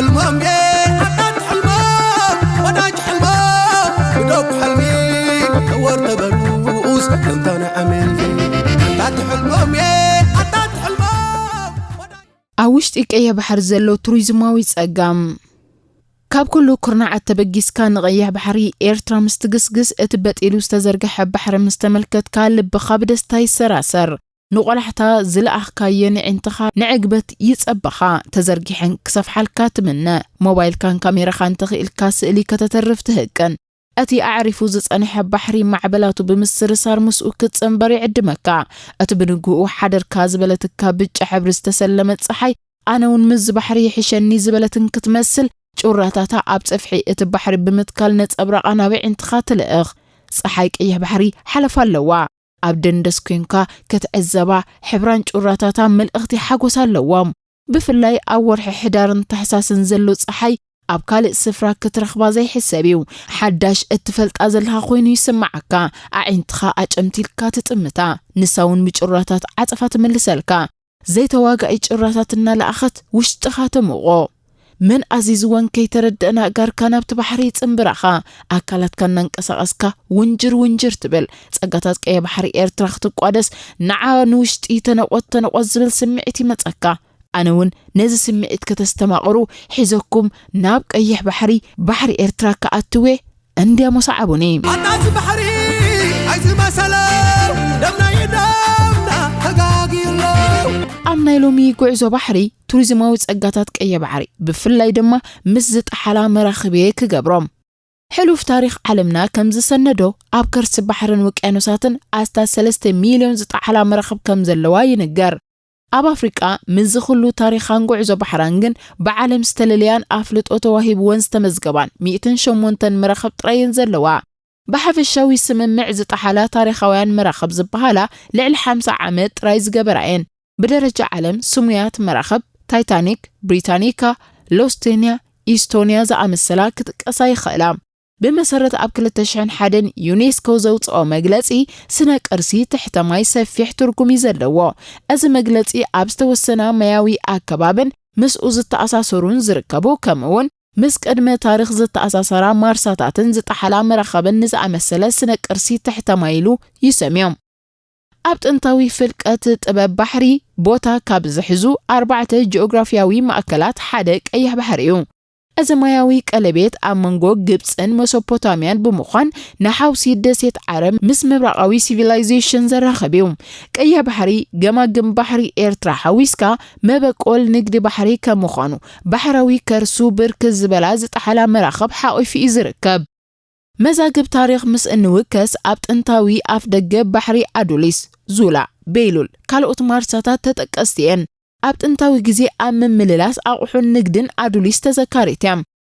ሕልሞም እየ ኣታት ሕልሞም ወዳጅ ሕልሞም ብደብ ሕልሚ ተወር ተበሩኡስ ከምታ ንዓመ ኣታት ሕልሞም እየ ኣታት ሕልሞም ወዳጅ ኣብ ውሽጢ ቀይሕ ባሕሪ ዘሎ ቱሪዝማዊ ጸጋም። ካብ ኩሉ ኩርናዓት ተበጊስካ ንቐይሕ ባሕሪ ኤርትራ ምስ ትግስግስ፣ እቲ በጢሉ ዝተዘርግሐ ባሕሪ ምስ ተመልከትካ ልብኻ ብደስታ ይሰራሰር። ንቆላሕታ ዝለኣኽካየን ኣዒንትኻ ንዕግበት ይጸበኻ፣ ተዘርጊሐን ክሰፍሓልካ ትምነ። ሞባይልካን ካሜራኻን ተኽኢልካ ስእሊ ከተተርፍ ትህቅን። እቲ ኣዕሪፉ ዝጸንሐ ባሕሪ ማዕበላቱ ብምስርሳር ምስኡ ክትጸንበር ይዕድመካ። እቲ ብንግኡ ሓደርካ ዝበለትካ ብጫ ሕብሪ ዝተሰለመት ጸሓይ፣ ኣነ እውን ምስዚ ባሕሪ ይሕሸኒ ዝበለትን ክትመስል፣ ጩራታታ ኣብ ጸፍሒ እቲ ባሕሪ ብምትካል ነጸብራቓ ናብ ኣዒንትኻ ትልእኽ። ጸሓይ ቀይሕ ባሕሪ ሓለፋ ኣለዋ። ኣብ ደንደስ ኮንካ ክትዕዘባ፣ ሕብራን ጩራታታ መልእኽቲ ሓጎስ ኣለዎም። ብፍላይ ኣብ ወርሒ ሕዳርን ታሕሳስን ዘሎ ጸሓይ ኣብ ካልእ ስፍራ ክትረኽባ ዘይሕሰብ እዩ። ሓዳሽ እትፈልጣ ዘለኻ ኮይኑ ይስምዓካ። ኣዒንትኻ ኣጨምቲልካ ትጥምታ። ንሳ እውን ብጭራታት ዓጸፋ ትምልሰልካ። ዘይተዋጋኢ ጭራታት እናለኣኸት ውሽጥኻ ተምቖ። መን ኣዚዝወን ከይተረድአን ኣእጋርካ ናብቲ ባሕሪ ይጽንብራኻ። ኣካላትካ እናንቀሳቐስካ ውንጅር ውንጅር ትብል። ጸጋታት ቀይሕ ባሕሪ ኤርትራ ክትቋደስ ንዓ ንውሽጢ ተነቖት ተነቖት ዝብል ስምዒት ይመጸካ። ኣነ እውን ነዚ ስምዒት ከተስተማቕሩ ሒዘኩም ናብ ቀይሕ ባሕሪ፣ ባሕሪ ኤርትራ ክኣትው እየ። እንድያሞ ሰዓቡኒ። ኣታ እዚ ባሕሪ ኣይዝመሰለ ደምና ይደምና ተጋጊሎ። ኣብ ናይ ሎሚ ጉዕዞ ባሕሪ ቱሪዝማዊ ጸጋታት ቀይሕ ባሕሪ ብፍላይ ድማ ምስ ዝጠሓላ መራኽብ እየ ክገብሮም። ሕሉፍ ታሪኽ ዓለምና ከም ዝሰነዶ፣ ኣብ ከርሲ ባሕርን ውቅያኖሳትን ኣስታት ሰለስተ ሚልዮን ዝጠሓላ መራኽብ ከም ዘለዋ ይንገር። ኣብ ኣፍሪቃ ምስዚ ኩሉ ታሪኻን ጉዕዞ ባሕራን ግን ብዓለም ዝተለለያን ኣፍልጦ ተዋሂብወን ዝተመዝገባን ሚእትን ሸሞንተን መራኽብ ጥራይ እየን ዘለዋ። ብሓፈሻዊ ስምምዕ ዝጠሓላ ታሪኻውያን መራኽብ ዝበሃላ ልዕሊ ሓምሳ ዓመት ጥራይ ዝገበራ እየን። ብደረጃ ዓለም ስሙያት መራኽብ ታይታኒክ፣ ብሪታኒካ፣ ሎስቴንያ፣ ኢስቶንያ ዝኣመሰላ ክጥቀሳ ይኽእላ። ብመሰረት ኣብ ክልተ ሽሕን ሓደን ዩኔስኮ ዘውጽኦ መግለጺ፣ ስነ ቅርሲ ትሕተ ማይ ሰፊሕ ትርጉም እዩ ዘለዎ። እዚ መግለጺ ኣብ ዝተወሰና ማያዊ ኣከባብን ምስኡ ዝተኣሳሰሩን ዝርከቡ፣ ከምኡውን ምስ ቅድመ ታሪኽ ዝተኣሳሰራ ማርሳታትን ዝጠሓላ መራኸብን ንዝኣመሰለ ስነ ቅርሲ ትሕተ ማይ ኢሉ ይሰምዮም። ኣብ ጥንታዊ ፍልቀት ጥበብ ባሕሪ ቦታ ካብ ዝሕዙ ኣርባዕተ ጂኦግራፊያዊ ማእከላት ሓደ ቀይሕ ባሕሪ እዩ። እዚ ማያዊ ቀለቤት ኣብ መንጎ ግብጽን መሶፖታምያን ብምዃን ንሓውሲ ደሴት ዓረብ ምስ ምብራቓዊ ሲቪላይዜሽን ዘራኽብ እዩ። ቀይሕ ባሕሪ ገማግም ባሕሪ ኤርትራ ሓዊስካ መበቆል ንግዲ ባሕሪ ከም ምዃኑ፣ ባሕራዊ ከርሱ ብርክት ዝበላ ዝጠሓላ መራኽብ ሓቒፉ እዩ ዝርከብ። መዛግብ ታሪኽ ምስ እንውከስ፣ ኣብ ጥንታዊ ኣፍደገ ባሕሪ ኣዱሊስ፣ ዙላ፣ ቤይሉል፣ ካልኦት ማርሳታት ተጠቀስቲ እየን። ኣብ ጥንታዊ ግዜ ኣብ ምምልላስ ኣቑሑን ንግድን ኣዱሊስ ተዘካሪት እያ።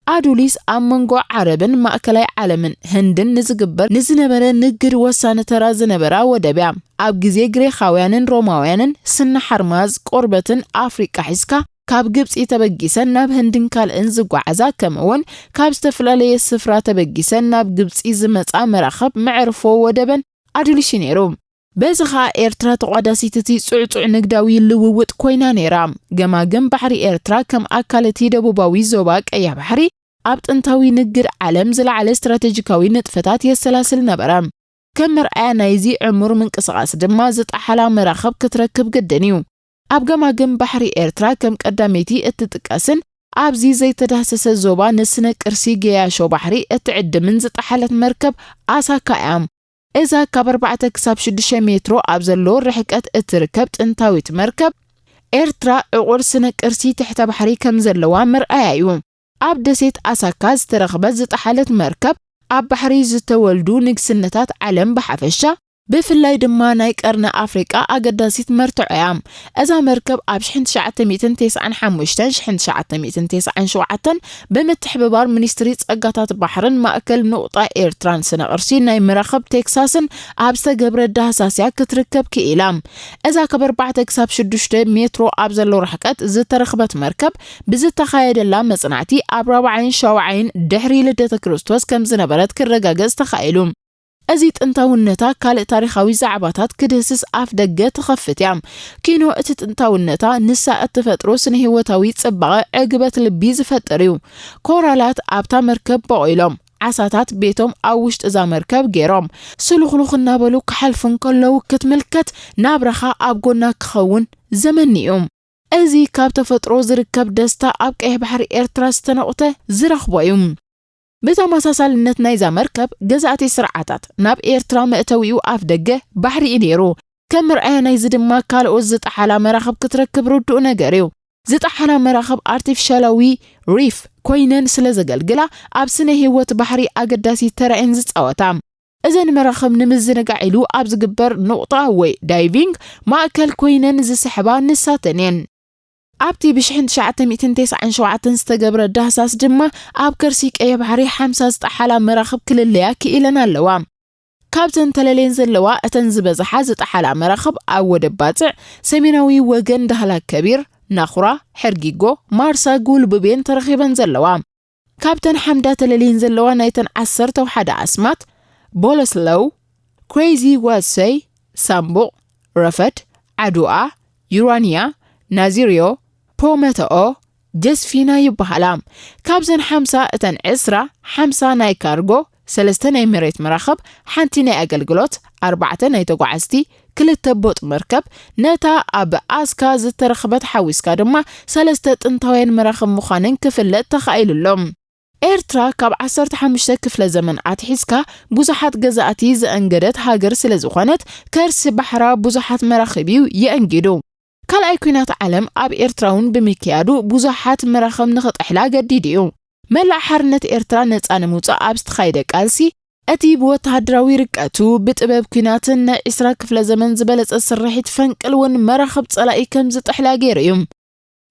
ኣዱሊስ ኣብ መንጎ ዓረብን ማእከላይ ዓለምን ህንድን ንዝግበር ንዝነበረ ንግድ ወሳኒ ተራ ዝነበራ ወደብ እያ። ኣብ ግዜ ግሪኻውያንን ሮማውያንን ስኒ ሓርማዝ ቆርበትን ኣፍሪቃ ሒዝካ ካብ ግብጺ ተበጊሰን ናብ ህንድን ካልእን ዝጓዓዛ፣ ከምኡውን ካብ ዝተፈላለየ ስፍራ ተበጊሰን ናብ ግብጺ ዝመጻ መራኽብ መዕርፎ ወደበን ኣዱሊስ እዩ ነይሩ። በዚ ኸኣ ኤርትራ ተቋዳሲት እቲ ጽዕጹዕ ንግዳዊ ልውውጥ ኮይና ነይራ። ገማግም ባሕሪ ኤርትራ ከም ኣካል እቲ ደቡባዊ ዞባ ቀይሕ ባሕሪ ኣብ ጥንታዊ ንግድ ዓለም ዝለዓለ ስትራቴጂካዊ ንጥፈታት የሰላስል ነበረ። ከም መርኣያ ናይዚ ዕሙር ምንቅስቓስ ድማ ዝጠሓላ መራኽብ ክትረክብ ግድን እዩ። ኣብ ገማግም ባሕሪ ኤርትራ ከም ቀዳመይቲ እትጥቀስን ኣብዚ ዘይተዳህሰሰ ዞባ ንስነ ቅርሲ ገያሾ ባሕሪ እትዕድምን ዝጠሓለት መርከብ ኣሳካ እያ። እዛ ካብ ኣርባዕተ ክሳብ ሽዱሽተ ሜትሮ ኣብ ዘሎ ርሕቀት እትርከብ ጥንታዊት መርከብ፣ ኤርትራ ዕቑር ስነ ቅርሲ ትሕተ ባሕሪ ከም ዘለዋ መርኣያ እዩ። ኣብ ደሴት ኣሳካ ዝተረኽበት ዝጠሓለት መርከብ፣ ኣብ ባሕሪ ዝተወልዱ ንግስነታት ዓለም ብሓፈሻ፣ ብፍላይ ድማ ናይ ቀርኒ ኣፍሪቃ ኣገዳሲት መርትዖ እያ። እዛ መርከብ ኣብ ሽሕን ትሽዓተ ሚእትን ተስዓን ሓሙሽተን ሽሕን ትሽዓተ ሚእትን ተስዓን ሸውዓተን ብምትሕብባር ሚኒስትሪ ጸጋታት ባሕርን ማእከል ንቑጣ ኤርትራን ስነ ቅርሲ ናይ መራኽብ ቴክሳስን ኣብ ዝተገብረ ዳህሳስ እያ ክትርከብ ክኢላ። እዛ ካብ ኣርባዕተ ክሳብ ሽዱሽተ ሜትሮ ኣብ ዘሎ ርሕቀት ዝተረኽበት መርከብ ብዝተኻየደላ መጽናዕቲ ኣብ ራብዓይን ሻውዓይን ድሕሪ ልደተ ክርስቶስ ከም ዝነበረት ክረጋገጽ ተኻኢሉ። እዚ ጥንታውነታ ካልእ ታሪኻዊ ዛዕባታት ክድህስስ ኣፍ ደገ ትኸፍት እያ። ኪኖ እቲ ጥንታውነታ ንሳ እትፈጥሮ ስነ ህይወታዊ ጽባቐ ዕግበት ልቢ ዝፈጥር እዩ። ኮራላት ኣብታ መርከብ በቑሎም፣ ዓሳታት ቤቶም ኣብ ውሽጢ እዛ መርከብ ገይሮም፣ ስሉኽሉኽ እናበሉ ክሓልፉ እንከለዉ ክትምልከት፣ ናብራኻ ኣብ ጎና ክኸውን ዘመኒ እዩ። እዚ ካብ ተፈጥሮ ዝርከብ ደስታ ኣብ ቀይሕ ባሕሪ ኤርትራ ዝተነቑተ ዝረኽቦ እዩ። ብተመሳሳልነት ናይዛ መርከብ፣ ገዛእቲ ስርዓታት ናብ ኤርትራ መእተዊኡ ኣፍ ደገ ባሕሪ እዩ ነይሩ። ከም መርኣያ ናይዚ ድማ ካልኦት ዝጠሓላ መራኽብ ክትረክብ ርዱእ ነገር እዩ። ዝጠሓላ መራኽብ ኣርቲፊሻላዊ ሪፍ ኮይነን ስለ ዘገልግላ፣ ኣብ ስነ ህይወት ባሕሪ ኣገዳሲ ተራ እየን ዝጻወታ። እዘን መራኽብ ንምዝንጋዕ ኢሉ ኣብ ዝግበር ኑቕጣ ወይ ዳይቪንግ ማእከል ኮይነን ዝስሕባ ንሳተን እየን። ኣብቲ ብሽሕን ትሽዓተ ሚእትን ተስዓን ሸውዓተን ዝተገብረ ዳህሳስ ድማ ኣብ ከርሲ ቀይሕ ባሕሪ ሓምሳ ዝጠሓላ መራኽብ ክልለያ ክኢለን ኣለዋ። ካብተን ተለልየን ዘለዋ እተን ዝበዝሓ ዝጠሓላ መራኽብ ኣብ ወደብ ባጽዕ ሰሜናዊ ወገን ዳህላክ ከቢር፣ ናኹራ፣ ሕርጊጎ፣ ማርሳ ጉልብቤን ተረኺበን ዘለዋ። ካብተን ሓምዳ ተለልየን ዘለዋ ናይተን ዓሰርተው ሓደ ኣስማት ቦለስለው፣ ክሬዚ ዋሰይ፣ ሳምቡቕ፣ ረፈድ፣ ዓዱኣ፣ ዩራንያ፣ ናዚርዮ፣ ፖመተኦ፣ ጀስፊና ይበሃላ። ካብዘን ሓምሳ እተን ዕስራ፣ ሓምሳ ናይ ካርጎ፣ ሰለስተ ናይ መሬት መራኽብ፣ ሓንቲ ናይ ኣገልግሎት፣ ኣርባዕተ ናይ ተጓዓዝቲ፣ ክልተ ቦጥ መርከብ፣ ነታ ኣብ ኣስካ ዝተረኽበት ሓዊስካ ድማ ሰለስተ ጥንታውያን መራኽብ ምዃነን ክፍለጥ ተኻኢሉ ኣሎ። ኤርትራ ካብ ዓሰርተ ሓሙሽተ ክፍለ ዘመን ኣትሒዝካ ብዙሓት ገዛእቲ ዘአንገደት ሃገር ስለ ዝኾነት፣ ከርሲ ባሕራ ብዙሓት መራኽብ እዩ የአንጊዱ። ካልኣይ ኲናት ዓለም ኣብ ኤርትራ እውን ብምክያዱ ብዙሓት መራኽብ ንኽጥሕላ ገዲዱ እዩ። መላእ ሓርነት ኤርትራ ነጻ ንምውጻእ ኣብ ዝተኻየደ ቃልሲ፣ እቲ ብወተሃደራዊ ርቀቱ፣ ብጥበብ ኲናትን ናይ ዕስራ ክፍለ ዘመን ዝበለጸ ስርሒት ፈንቅል እውን መራኽብ ጸላኢ ከም ዝጥሕላ ገይሩ እዩ።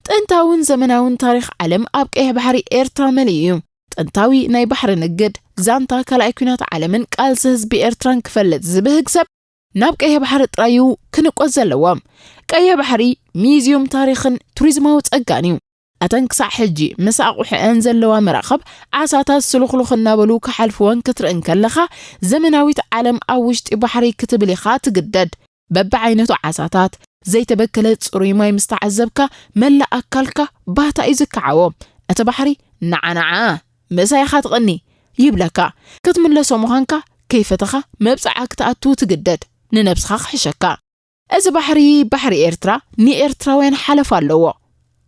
ጥንታውን ዘመናውን ታሪኽ ዓለም ኣብ ቀይሕ ባሕሪ ኤርትራ መሊኡ እዩ። ጥንታዊ ናይ ባሕሪ ንግድ፣ ዛንታ ካልኣይ ኲናት ዓለምን ቃልሲ ህዝቢ ኤርትራን ክፈልጥ ዝብህግ ሰብ ናብ ቀይሕ ባሕሪ ጥራይ እዩ ክንቆዝ ዘለዎ። ቀይሕ ባሕሪ ሚዝዩም ታሪኽን ቱሪዝማዊ ጸጋን እዩ። እተን ክሳዕ ሕጂ ምስ ኣቑሑአን ዘለዋ መራኽብ ዓሳታት ስሉኽሉኽ እናበሉ ክሓልፍወን ክትርኢ እንከለኻ፣ ዘመናዊት ዓለም ኣብ ውሽጢ ባሕሪ ክትብል ኢኻ ትግደድ። በብዓይነቱ ዓሳታት፣ ዘይተበከለ ጽሩይ ማይ ምስ ተዓዘብካ፣ መላእ ኣካልካ ባህታ እዩ ዝከዓቦ። እቲ ባሕሪ፣ "ንዓ ንዓ፣ ምሳይ ኢኻ ትቕኒ" ይብለካ። ክትምለሶ ምዃንካ ከይፈተኻ መብጽዓ ክትኣቱ ትግደድ፣ ንነብስኻ ክሕሸካ። እዚ ባሕሪ፣ ባሕሪ ኤርትራ ንኤርትራውያን ሓለፋ ኣለዎ።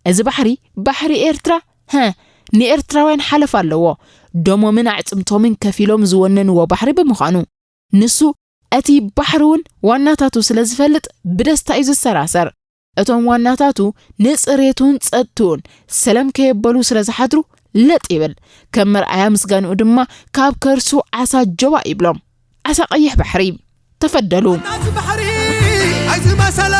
እዚ ባሕሪ፣ ባሕሪ ኤርትራ፣ ሀ፣ ንኤርትራውያን ሓለፋ ኣለዎ። ደሞምን ኣዕጽምቶምን ከፊሎም ዝወነንዎ ባሕሪ ብምዃኑ፣ ንሱ እቲ ባሕሪ እውን ዋናታቱ ስለ ዝፈልጥ ብደስታ እዩ ዝሰራሰር። እቶም ዋናታቱ ንጽሬቱን ጸጥትኡን ሰለም ከየበሉ ስለ ዝሓድሩ ለጥ ይብል። ከም መርኣያ ምስጋንኡ ድማ ካብ ከርሱ ዓሳ ጆባእ ይብሎም። ዓሳ ቀይሕ ባሕሪ፣ ተፈደሉ። ናዚ ባሕሪ ኣይዝመሰለ